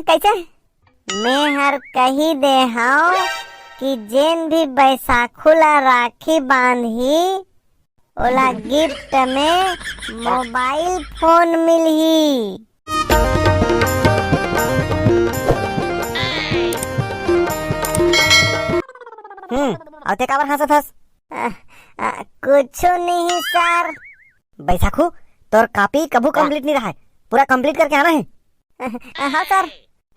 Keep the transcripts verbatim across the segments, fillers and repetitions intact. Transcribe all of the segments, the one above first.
कइसे? मैं हर कही दे हंव कि जेन भी बैसाखू ला राखी बांधही, ओला गिफ्ट में मोबाइल फोन मिलही। हम्म, अउ ते काबर हंसत हस? अ, अ, कुछु नहीं सर। बैसाखू, तोर कॉपी कभू कंप्लीट नहीं रहा है, पूरा कंप्लीट करके आना है। हाँ सर।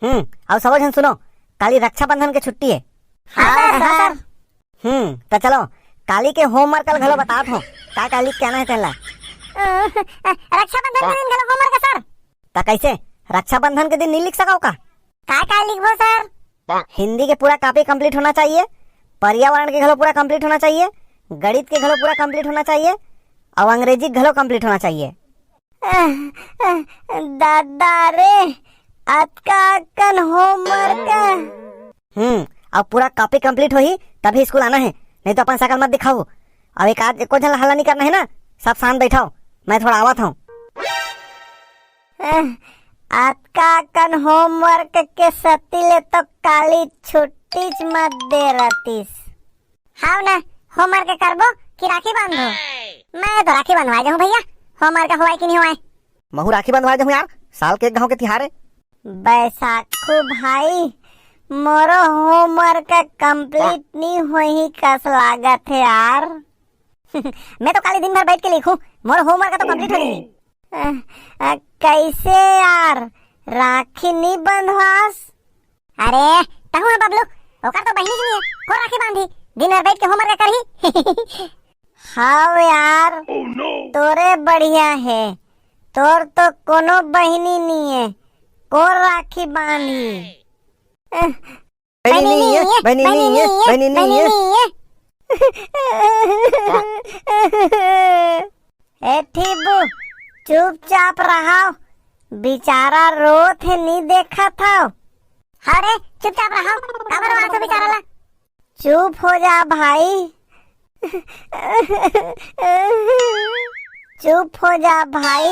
हम्म, अउ सबो झन सुनो, काली रक्षाबंधन के छुट्टी है। हाँ सर, हाँ सर। हम्म, त चलो, काली के होमवर्क ल घलो बतात हो, का का लिख के आना है तेन ला। अ, अ, रक्षाबंधन के दिन घलो होमवर्क है सर। त कइसे, रक्षाबंधन के दिन नहीं लिख सकव का? का का लिखबो सर? हिंदी के पूरा कॉपी कंप्लीट होना चाहिए, पर्यावरण के घलो पूरा कंप्लीट होना चाहिए, गणित के घलो पूरा कंप्लीट होना चाहिए, अउ अंग्रेजी के घलो कंप्लीट होना चाहिए। अह, अह, दादा रे, अतका अकन होमवर्क। हम्म, अब पूरा कॉपी कंप्लीट होही, तभी स्कूल आना है, नहीं तो अपन शकल मत दिखाओ। अब एक आध, एको झन ला हल्ला नहीं करना है ना, सब शांत बैठो, मैं थोड़ा आवत हूँ। अह, अतका अकन होमवर्क के सती ले तो काली छुट्टीच मत दे रहतीस। हाव ना, होमवर्क करबो कि राखी बांधबो? मैं तो राखी बंधवा जाऊं भैया, होमवर्क होवय कि नहीं होवय। महू राखी बंधवा जाऊं यार, साल के एक घाव के तिहार है। बैसाखू भाई, मोरो होमवर्क कंप्लीट नहीं होही कस लागत है यार। मैं तो काली दिन भर बैठ के लिखूं, मोर होमवर्क तो कंप्लीट हो जाही। अ, अ, कैसे यार, राखी नहीं बंधवास? अरे, तहूँ ह बबलू, ओकर तो बहिनी नहीं है, कोन राखी बांधी? दिन भर बैठ के होमवर्क करही। हाव यार, तोरे बढ़िया है, तोर तो कोनो बहिनी नहीं है, कोन राखी बांधी? बहिनी नहीं है, बहिनी नहीं है, बहिनी नहीं है। ए ठीबू, चुपचाप रहाव, बिचारा रोत है, नहीं देखत हव। हाँ रे, चुपचाप रहाव, काबर रोवाथो बिचारा ला? चुप हो जा भाई, चुप हो जा भाई,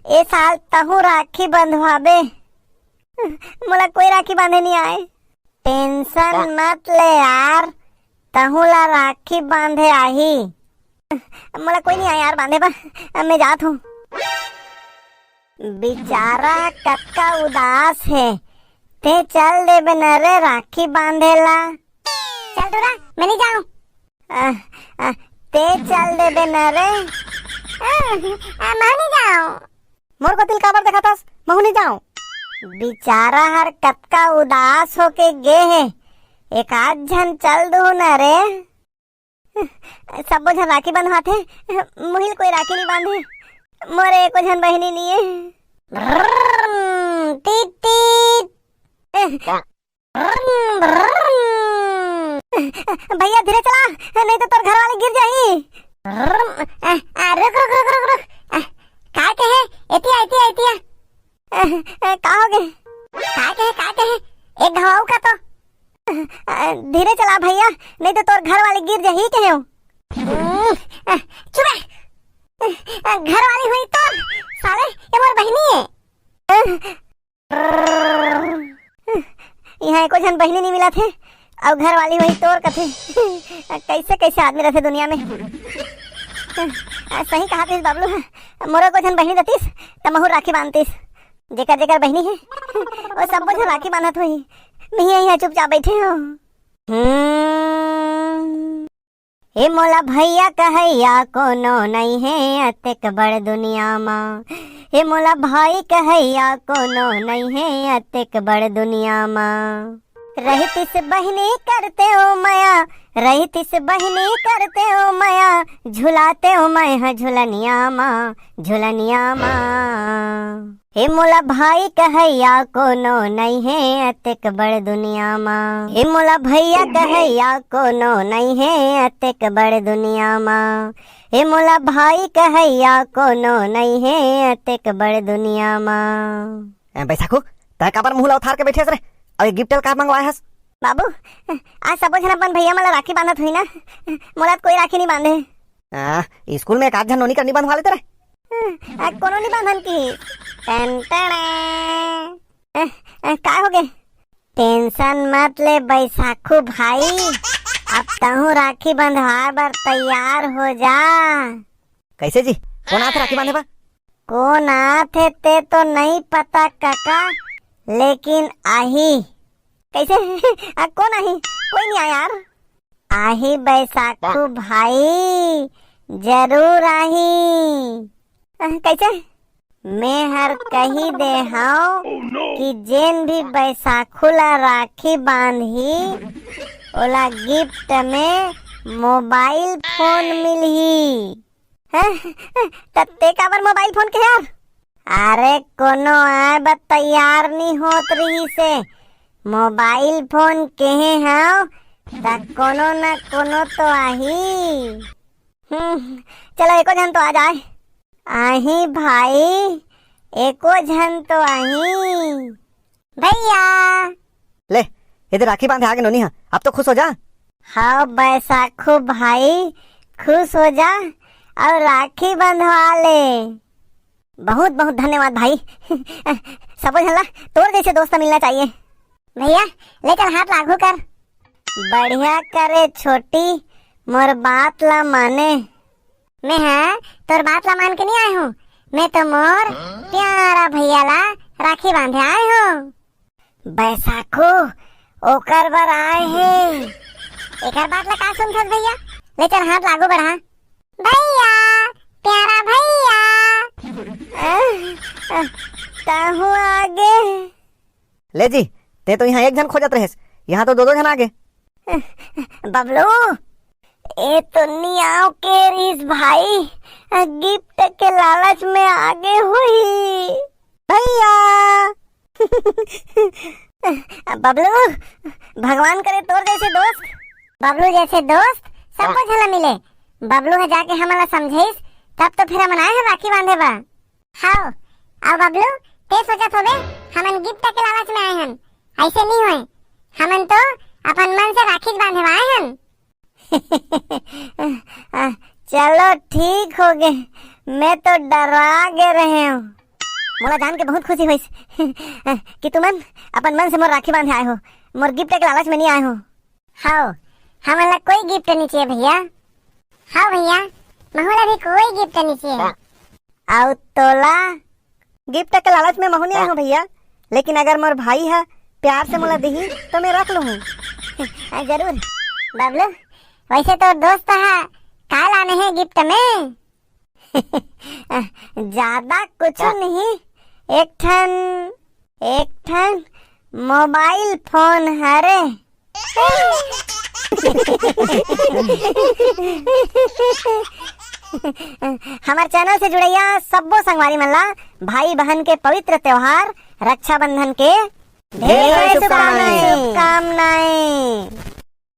ए साल तहूँ राखी बंधवाबे। मोला कोई राखी बांधे नहीं आए। टेंशन मत ले यार, तहूँ ला राखी बांधे आही। मोला कोई नहीं आए यार बांधे बर, अब मैं जात हूँ। बिचारा कतका उदास है, ते चल देबे न रे राखी बांधे ला। चल टूरा, मैं नहीं जाऊँ। आ, आ, ते चल देबे न रे। आ, आ, मैं नहीं जाऊँ। मोर कोति ल काबर देखत हस? महू नहीं जाऊँ। बिचारा हर कतका उदास होके गे हे, एक आध झन चल दू न रे। सबो झन राखी बंधवाथे, मुहिल कोई राखी नहीं बांधे। मोरे एको झन बहिनी नहीं है। Tit tit. भैया धीरे चला, नहीं तो तोर घर वाली गिर जाही। अ, अ, रुक, रुक, रुक, रुक, रुक। अ, का कहे? एतिया, एतिया, एतिया। अ, अ, का हो गे? का कहे, का कहे? एक घाव का तो। अ, धीरे चला भैया, नहीं तो तोर घर वाली गिर जाही कहे हो। हम्म, अ, चुप रह। अ, घर वाली हुई तो साले, ये मोर बहिनी है। अ, इहाँ एको झन बहिनी नहीं मिलत हे, अउ घर वाली वही तोर कथे। कैसे कैसे आदमी रहथे दुनिया में। आ, सही कहा थे बाबलू, मोरो एको झन बहिनी रहतीस, त महू राखी बांधतीस। जेकर जेकर बहिनी हे, वो सबो झन राखी बांधत होही। मिही इहाँ चुपचाप बैठे हो। हम्म। ए मोला भैया कहैया कोनो नइ हे अतेक बड़ दुनिया मा। ए मोला भाई कहैया कोनो नइ हे अतेक बड़ दुनिया मा। रहितिस बहिनी करते ओ मया, रहितिस बहिनी करते ओ मया, झुलाते ओ मैं ह झुलनिया मा, झुलनिया मा। हे मोला भाई कहैया कोनो नइ हे अतेक बड़ दुनिया मा। हे मोला भैया कहैया कोनो नइ हे अतेक बड़ दुनिया मा। हे मोला भाई कहैया कोनो नइ हे अतेक बड़ दुनिया मा। ए, बैसाखू, तैं काबर मुंह ला उथार के बैठे हस रे? अउ ये गिफ्ट ल का मंगवाए हस? बाबू, आज सबो झन अपन भैया मन ला राखी बांधत होही ना, मोला तो कोई राखी नहीं बांधे। आ, स्कूल में एक आध झन नोनी कर नहीं बंधवा लेते रे। आ, कोनो नहीं बांधन की। टन टन। ए, टेंशन मत ले बैसाखू भाई, अब तहूँ राखी बंधवाए बर तैयार हो जा। कैसे जी? कोन आथे राखी बांधे बर? कोन आथे ते तो नहीं पता कका, लेकिन आही। कैसे? आ, कोन आही? कोई नहीं आया यार। आही बैसाखू भाई, जरूर आही। आ, कैसे? मैं हर कही दे हव कि जेन भी बैसाखू ला राखी बांधही, ओला गिफ्ट में मोबाइल फोन मिलही। हैं? त ते काबर मोबाइल फोन के यार? अरे कोनो आए बर तैयार नी होत रहिसे, मोबाइल फोन केहे हव त कोनो न कोनो तो आही। हम्म, चलो एको झन तो आ जाए। आही भाई, एको झन तो आही। भैया। ले, इधर राखी बांधे आगे नोनी हा, अब तो खुश हो जा। हाँ बैसाखू भाई, खुश हो जा और राखी बंधवा ले। बहुत बहुत धन्यवाद भाई। सबो झन ला तोर जैसे दोस्त मिलना चाहिए। भैया, ले चल हाथ लागू कर। बढ़िया करे छोटी, मोर बात ला माने। मैं हा तोर बात ला मान के नहीं आए हूँ, मैं तो मोर प्यारा भैया ला राखी बांधे आए हूँ। बैसाखू ओकर बर आए हे। एकर बात ला का सुनथस भैया? ले चल हाथ लागू बढ़ा। भैया, प्यारा भैया। अह, अह, तहूँ आगे। ले जी, ते तो यहाँ एक झन खोजत रहेस, यहाँ तो दो दो झन आगे। बबलू, ए तो नियाव के रिस भाई, गिफ्ट के लालच में आगे हुई। भैया। बबलू, भगवान करे तोर जैसे दोस्त। बबलू जैसे दोस्त सबको झला मिले। बबलू ह जाके हमन ला समझाइस, तब तो फिर हमन आए हैं राखी बांधे बा। हाव, अउ बबलू, ते सोचत होबे, हमन गिफ्ट के लालच में आए हन। ऐसे नहीं होए, हमन तो अपन मन से राखी बांधे बर आए हन। चलो ठीक हो गे, मैं तो डरा गे रहे हूँ। मोला जान के बहुत खुशी होइस कि तुमन अपन मन से मोर राखी बांधे आए हो, मोर गिफ्ट के लालच में नहीं आए हो। हाव, हमन ला कोई गिफ्ट नहीं चाहिए भैया। हाव भैया, महू ला भी कोई गिफ्ट नहीं चाहिए। अउ तोला? गिफ्ट के लालच में महू नहीं आए हो भैया, लेकिन अगर मोर भाई हा प्यार से मोला दिही तो मैं रख लूँ। हाँ, जरूर। बबलू, वैसे तो दोस्त हा का लाने हैं गिफ्ट में? ज्यादा कुछ नहीं, एक ठन, एक ठन मोबाइल फोन हरे। हमार चैनल से जुड़ैया सब्बो संगवारी मन ला भाई बहन के पवित्र त्योहार रक्षाबंधन के ढेर सारी शुभकामनाएं। शुभकामनाएं।